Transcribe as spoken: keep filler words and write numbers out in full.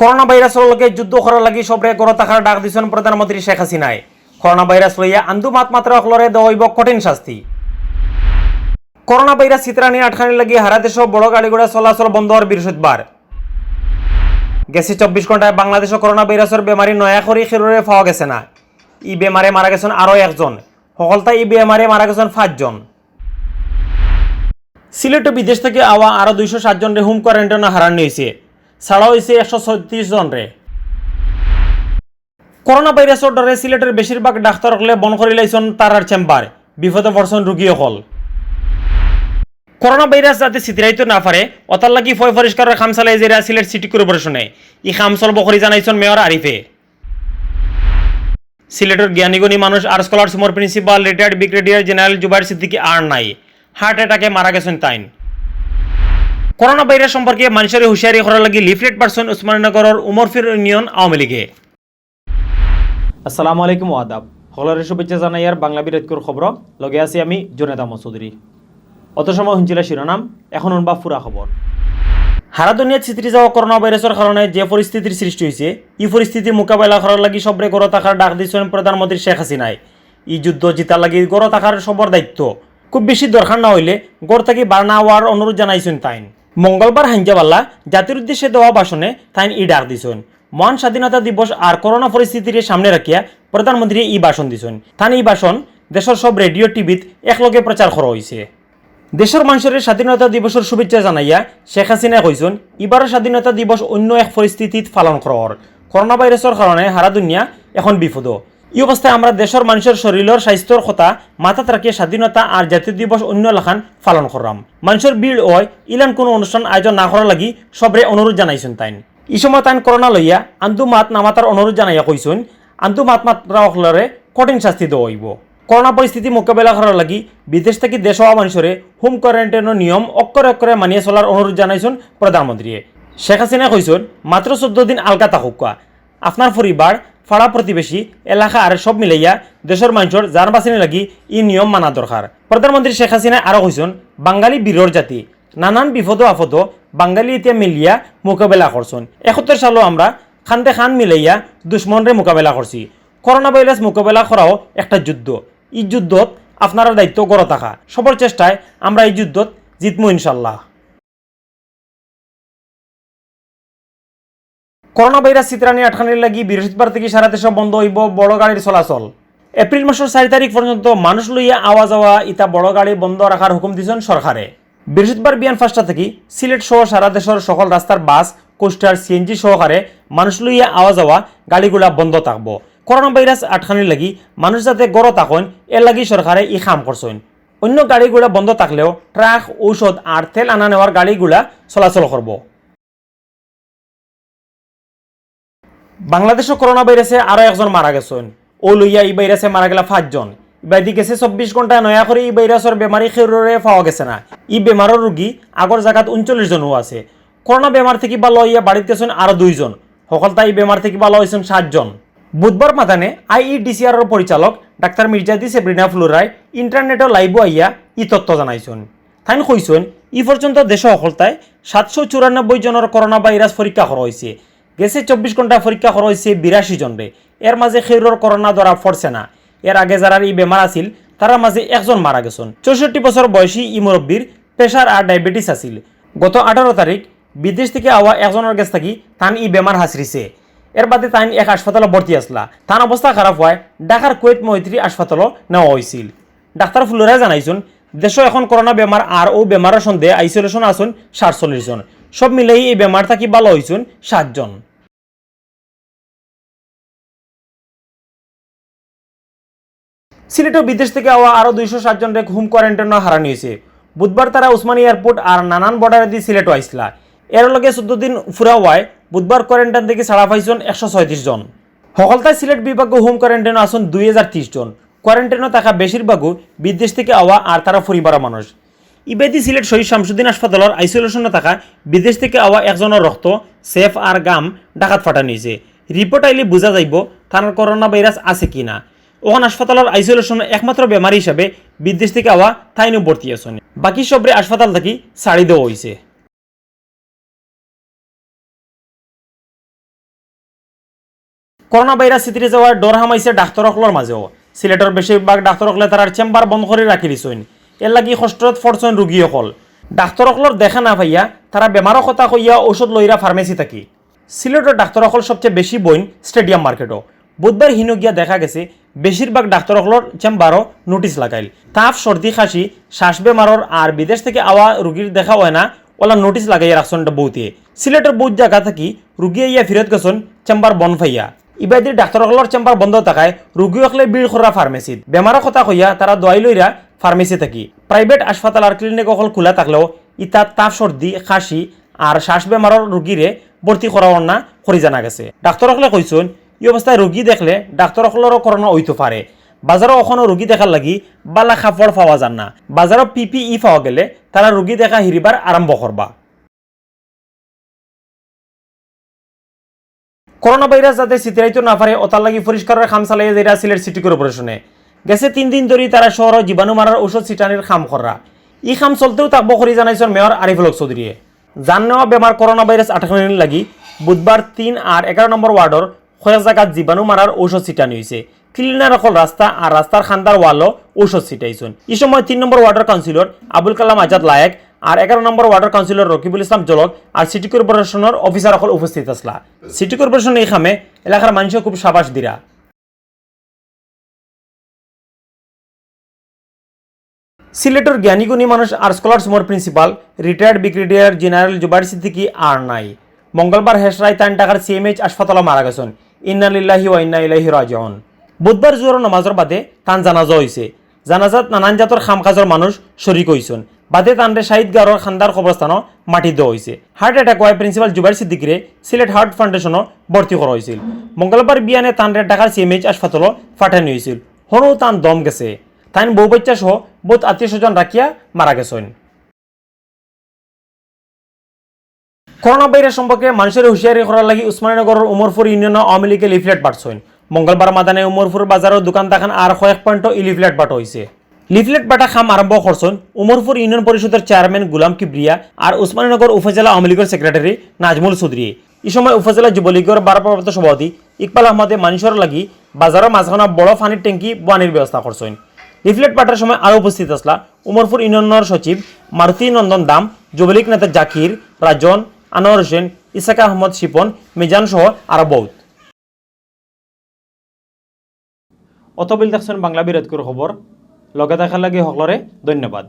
করোনা ভাইরাসর লগে যুদ্ধ করার লাগি সবরে ঘরো থাকার ডাক দিছইন প্রধানমন্ত্রী শেখ হাসিনায়। করোনা ভাইরাস লইয়া আন্দু মাত মাতরা অকলরে দেওয়া অইবো কঠিন শাস্তি। করোনা ভাইরাস ছিতরানি আটকানির লাগি হারা দেশো বড় গাড়িঘোড়া চলাচল বন্ধ অর বৃহস্পতিবার। গেছে চব্বিশ ঘন্টায় বাংলাদেশো করোনা ভাইরাসর বেমারি নয়া করি কেউররে পাওয়া গেছে না। ই বেমারে মারা গেছইন আরো একজন। হকলতায় ই বেমারে মারা গেছইন পাঁচজন। সিলেটো বিদেশ থাকি আওয়া আরো দুইশো সাত জনরে হোম কোয়ারেন্টাইনো হারানি অইছে। ছাড়া অইছে একশো ছয়ত্রিশ জনরে। করোনা ভাইরাসর ডরে সিলেটর বেশিরভাগ ডাক্তার অকলে বন্ধ করিলাইছইন তারার চেম্বার। বিপদো পড়ছইন রুগী অকল। করোনা ভাইরাস যাতে ছিতরাইতো না পারে, অতার লাগি পয় পরিষ্কারর কাম চালাইযাইরা সিলেট সিটি কর্পোরেশনে। ই কাম চলবো করি জানাইছইন মেয়র আরিফে। সিলেটর জ্ঞানীগুণী মানুষ আর স্কলারস হোমর principal retired brigadier general Zubair Siddiqui আর নাই। হার্ট অ্যাটাকে মারা গেছইন তাইন। করোনা ভাইরাস সম্পর্কে মানষরে হুঁশিয়ারি করার লাগি লিফলেট বাটছইন উসমানীনগরর উমরপুর ইউনিয়ন আওয়ামী লীগে। আসসালামু আলাইকুম ও আদাব। হকলরে শুভেচ্ছা জানাইয়ার বাংলা বিরতির খবর, লগে আছি আমি জুনেদ আহমদ চৌধুরী। অত সময় হুনছিলা শিরোনাম, এখন হুনবা পুরা খবর। হারা দুনিয়াত ছিতরি যাওয়া করোনা ভাইরাসর কারণে যে পরিস্থিতির সৃষ্টি অইছে, ই পরিস্থিতি মোকাবেলা করার লাগি সবরে ঘরো থাকার ডাক দিছইন প্রধানমন্ত্রী শেখ হাসিনায়। ই যুদ্ধ জিতার লাগি ঘরো থাকার সবর দায়িত্ব। খুব বেশি দরকার না অইলে ঘর থাকি বার না অওয়ার অনুরোধ জানাইছইন তাইন। মঙ্গলবার হাইঞ্জাবালা জাতির উদ্দেশ্যে দেওয়া ভাষণে তাইন ই ডাক দিছইন। মহান স্বাধীনতা দিবস আর করোনা পরিস্থিতিরে সামনে রাখিয়া প্রধানমন্ত্রীয়ে ই ভাষণ দিছইন। তান ই ভাষণ দেশর সব রেডিও, টিভিত একলগে প্রচার করা অইছে। দেশর মানষরে স্বাধীনতা দিবসর শুভেচ্ছা জানাইয়া শেখ হাসিনায় কইছইন, ইবারর স্বাধীনতা দিবস অইন্য এক পরিস্থিতিত পালন করা অর। করোনা ভাইরাসর কারণে হারা দুনিয়া এখন বিপদো। ই অবস্থায় আমরা দেশর মানষর শরীলর স্বাস্থ্যর কথা মাথাত রাখিয়া স্বাধীনতা আর জাতীয় দিবস অইন্য লাখান পালন কররাম। মানষর ভিড় অয়, ইলান কুনু অনুষ্ঠান আয়োজন না করার লাগি সবরে অনুরোধ জানাইছইন তাইন। ই সময় তাইন করোনা লইয়া আন্দু মাত না মাতার অনুরোধ জানাইয়া কইছইন, আন্দু মাত মাতরা অকলরে কঠিন শাস্তি দেওয়া অইবো। করোনা পরিস্থিতি মোকাবেলা করার লাগি বিদেশ থাকি দেশো আওয়া মানষরে হোম কোয়ারেন্টাইনর নিয়ম অক্ষরে অক্ষরে মানিয়া চলার অনুরোধ জানাইছইন প্রধানমন্ত্রীয়ে। শেখ হাসিনায় কইছইন, মাত্র চৌদ্দ দিন আলগা থাকউক্কা। আপনার পরিবার, পাড়া প্রতিবেশী, এলাকা আর সব মিলাইয়া দেশর মানষর জান বাঁচানির লাগি ই নিয়ম মানা দরকার। প্রধানমন্ত্রী শেখ হাসিনায় আরো কইছইন, বাঙালি বীরর জাতি, নানান বিপদো আপদো বাঙালি ইতা মিলিয়া মোকাবেলা করছইন। একাত্তর সালো আমরা কান্দে কান মিলাইয়া দুশমনরে মোকাবেলা করছি। করোনা ভাইরাস মোকাবেলা করাও একটা যুদ্ধ। ই যুদ্ধত আপনারার দায়িত্ব ঘরো থাকা। সবর চেষ্টায় আমরা ই যুদ্ধত জিতমু ইনশাল্লাহ। করোনা ভাইরাস ছিতরানি আটকানির লাগি বৃহস্পতিবার থাকি সারা দেশো বন্ধ অইবো বড় গাড়ির চলাচল। এপ্রিল মাসর চাইর তারিখ পর্যন্ত মানুষ লইয়া আওয়া যাওয়া ইতা বড় গাড়ি বন্ধ রাখার হুকুম দিছইন সরকারে। বৃহস্পতিবার বিয়ান পাঁচটা থাকি সিলেট সহ সারা দেশর সকল রাস্তার বাস, কোস্টার, সিএনজি সহকারে মানুষ লইয়া আওয়া যাওয়া গাড়িগুলা বন্ধ থাকবো। করোনা ভাইরাস আটকানির লাগি মানুষ যাতে ঘরো থাকইন, এর লাগি সরকারে ই কাম করছইন। অইন্য গাড়িগুলা বন্ধ থাকলেও ট্রাক, ঔষধ আর তেল আনা নেওয়ার গাড়িগুলা চলাচল করবো। বাংলাদেশো করোনা ভাইরাসে আরো একজন মারা গেছইন। অউ লইয়া ই ভাইরাসে মারা গেলা পাঁচজন। ইবাদি গেছে চব্বিশ ঘন্টায় নয়া করি ই ভাইরাসর বেমারি কেউররে পাওয়া গেছে না। ই বেমারর রুগী আগর জাগাত ঊনচল্লিশ জনও আছে। করোনা বেমার থাকি ভালা অইয়া বাড়িত গেছইন আরো দুইজন। হকলতায় ই বেমার থাকি ভালা অইছইন সাতজন। বুধবার মাদানে আইইডিসিআরর পরিচালক ডাক্তার মির্জাদি সেব্রিনা ফ্লোরায় ইন্টারনেটো লাইভো আইয়া ই তথ্য জানাইছইন। তাইন কইছইন, ই পর্যন্ত দেশো হকলতায় সাতশো চুরানব্বই জনর করোনা ভাইরাস পরীক্ষা করা অইছে। গেছে চব্বিশ ঘন্টায় পরীক্ষা করা অইছে বিরাশি জনরে। এর মাঝে কেউরর করোনা ধরা পড়ছে না। এর আগে যারার ই বেমার আছিল, তারার মাঝে একজন মারা গেছইন। চৌষট্টি বছর বয়সী ই মুরব্বির প্রেশার আর ডায়াবেটিস আছিল। গত আঠারো তারিখ বিদেশ থাকি আওয়া একজনর গেছ থাকি তান ই বেমার হাছরিছে। এর বাদে তাইন এক হাসপাতালো ভর্তি আছলা। তান অবস্থা খারাপ অওয়ায় ঢাকার কুয়েত মৈত্রী হাসপাতালো নেওয়া অইছিল। ডাক্তার ফ্লোরায় জানাইছইন, দেশো এখন করোনা বেমার আর অউ বেমারর সন্দেহে আইসোলেশনো আছইন সাতচল্লিশ জন। সব মিলাই ই বেমার থাকি ভালা অইছইন সাতজন। সিলেটো বিদেশ থাকি আওয়া আরো দুইশো সাত জনরে হোম কোয়ারেন্টাইনো হারানি অইছে। বুধবার তারা উসমানী এয়ারপোর্ট আর নানান বর্ডারেদি সিলেটো আইছলা। এর লগে চৌদ্দ দিন পুরা অওয়ায় বুধবার কোয়ারেন্টাইন থাকি ছাড়া পাইছইন একশো ছয়ত্রিশ জন। হকলতায় সিলেট বিভাগো হোম কোয়ারেন্টাইনো আছইন দুই হাজার তিরিশ জন। কোয়ারেন্টাইনো থাকা বেশিরভাগউ বিদেশ থাকি আওয়া আর তারার পরিবারর মানুষ। ইবাদি সিলেট শহীদ শামসুদ্দিন হাসপাতালর আইসোলেশনো থাকা বিদেশ থাকি আওয়া একজনর রক্ত, সেফ আর গাম ঢাকাত পাঠানি অইছে। রিপোর্ট আইলে বুঝা যাইবো তান করোনা ভাইরাস আছে কি না। অখন হাসপাতালর আইসোলেশনো একমাত্র বেমারি হিসাবে বিদেশ থাকি আওয়া তাইনউ ভর্তি আছইন। বাকি সবরে হাসপাতাল থাকি ছাড়ি দেওয়া অইছে। করোনা ভাইরাস ছিতরি যাওয়ার ডর হামাইছে ডাক্তর অকলর মাঝেও। সিলেটর বেশিরভাগ ডাক্তর অকলে তারার চেম্বার বন্ধ করি রাখি দিছইন। এর লাগি কষ্টত পড়ছইন রুগী অকল। ডাক্তর অকলর দেখা না পাইয়া তারা বেমারর কথা কইয়া ঔষধ লইরা ফার্মেসি থাকি। সিলেটর ডাক্তর অকল সবচেয়ে বেশি বইন স্টেডিয়াম মার্কেটো। বুধবার হিনো গিয়া দেখা গেছে বেশিরভাগ ডাক্তর অকলর চেম্বারও নোটিশ লাগাইল। তাপ, সর্দি, খাসি, শ্বাস বেমারর আর বিদেশ থাকি আওয়া রুগীর দেখা অয় না, ওলা নোটিশ লাগাইয়া রাখছইন এটা বউতে। সিলেটর বউত জাগা থাকি রুগী আইয়া ফিরত গেছইন চেম্বার বন্ধ পাইয়া। ইবাদি ডাক্তর অকলর চেম্বার বন্ধ থাকায় রুগী অকলে ভিড় কররা ফার্মেসিত। বেমারর কথা কইয়া তারা দোয়াই লইরা ফার্মেসি থাকি। প্রাইভেট হাসপাতাল আর ক্লিনিক অকল খোলা থাকলেও ইতা তাপ, সর্দি, খাসি আর শ্বাস বেমারর রুগীরে ভর্তি করা অর না করি জানা গেছে। ডাক্তর অকলে কইছইন, ই অবস্থায় রুগী দেখলে ডাক্তর অকলরও করোনা অইতো পারে। বাজারো অখনো রুগী দেখার লাগি বালা কাপড় পাওয়া যার না। বাজারো পিপিই পাওয়া গেলে তারা রুগী দেখা হিরিবার আরম্ভ করবা। করোনা ভাইরাস যাতে ছিতরাইতো না পারে, ওতার লাগি পরিষ্কারর কাম চালাইয়া যাইরা সিলেট সিটি কর্পোরেশনে। গেছে তিন দিন ধরি তারা শহরো জীবাণু মারার ঔষধ ছিটানির কাম কররা। ই কাম চলতেউ থাকবো করি জানাইছইন মেয়র আরিফুল হক চৌধুরীয়ে। জান নেওয়া বেমার করোনা ভাইরাস আটকানির লাগি বুধবার তিন আর এগারো নম্বর ওয়ার্ডর কয়েক জাগাত জীবাণু মারার ঔষধ ছিটানি অইছে। ক্লিনার অকল রাস্তা আর রাস্তার কান্দার ওয়ালো ঔষধ ছিটাইছইন। ই সময় তিন নম্বর ওয়ার্ডর কাউন্সিলর আবুল কালাম আজাদ লায়েক আর এগারো নম্বর ওয়ার্ডর কাউন্সিলর রকিবুল ইসলাম জলক আর সিটি কর্পোরেশনর অফিসার অকল উপস্থিত আছলা। সিটি কর্পোরেশনে ই কামে এলাকার মানষে খুব সাবাস দিরা। সিলেটর জ্ঞানীগুণী মানুষ আর স্কলার্স মোর principal retired brigadier general Zubair Siddiqui আর নাই। মঙ্গলবার হেশরাইত তান ঢাকার সিএমএইচ হাসপাতালো মারা গেছইন। ইন্না লিল্লাহি ওয়া ইন্না ইলাইহি রাজিউন। বুধবার জোহরর নামাজর বাদে তান জানাজা অইছে। জানাজাত নানান জাতর কাম কাজর মানুষ শরিক অইছইন। বাদে তানরে শাহিদ গারোর কান্দার কবরস্থানো মাটি দেওয়া অইছে। হার্ট অ্যাটাক অওয়ায় প্রিন্সিপাল জুবাইর সিদ্দিকীরে সিলেট হার্ট ফাউন্ডেশনো ভর্তি করা অইছিল। মঙ্গলবার বিয়ানে তানরে ঢাকার সিএমএইচ হাসপাতালো পাঠানি অইছিল। হনো তান দম গেছে। তাইন বউ বাইচ্চা সহ বউত আত্মীয় স্বজন রাখিয়া মারা গেছইন। করোনা ভাইরাস সম্পর্কে মানষরে হুঁশিয়ারি করার লাগি উসমানীনগরর উমরপুর ইউনিয়নো আওয়ামী লীগে লিফলেট বাটছইন। মঙ্গলবার মাদানে উমরপুর বাজারর দোকান দাখান আর কয়েক পয়েন্টো ই লিফলেট বাটা অইছে। লিফলেট বাটা কাম আরম্ভ করছইন উমরপুর ইউনিয়ন পরিষদর চেয়ারম্যান গুলাম কিবরিয়া আর উসমানীনগর উপজেলা আওয়ামী লীগর সেক্রেটারি নাজমুল চৌধুরীয়ে। ই সময় উপজেলা যুবলীগর ভারপ্রাপ্ত সভাপতি ইকবাল আহমদে মানষর লাগি বাজারর মাঝখানো বড় পানির ট্যাঙ্কি বওয়ানির ব্যবস্থা করছইন। লিফলেট বাটার সময় আরো উপস্থিত আছলা উমরপুর ইউনিয়নর সচিব মারুতি নন্দন দাম, যুবলীগ নেতা জাকির, রাজন, আনোয়ার হোসেন, ইসাক আহমদ শিপন, মিজান সহ আরো বউত। অতবিল দেখছইন বাংলা বিরতকুর খবর। লগে থাকার লাগি হকলরে ধন্যবাদ।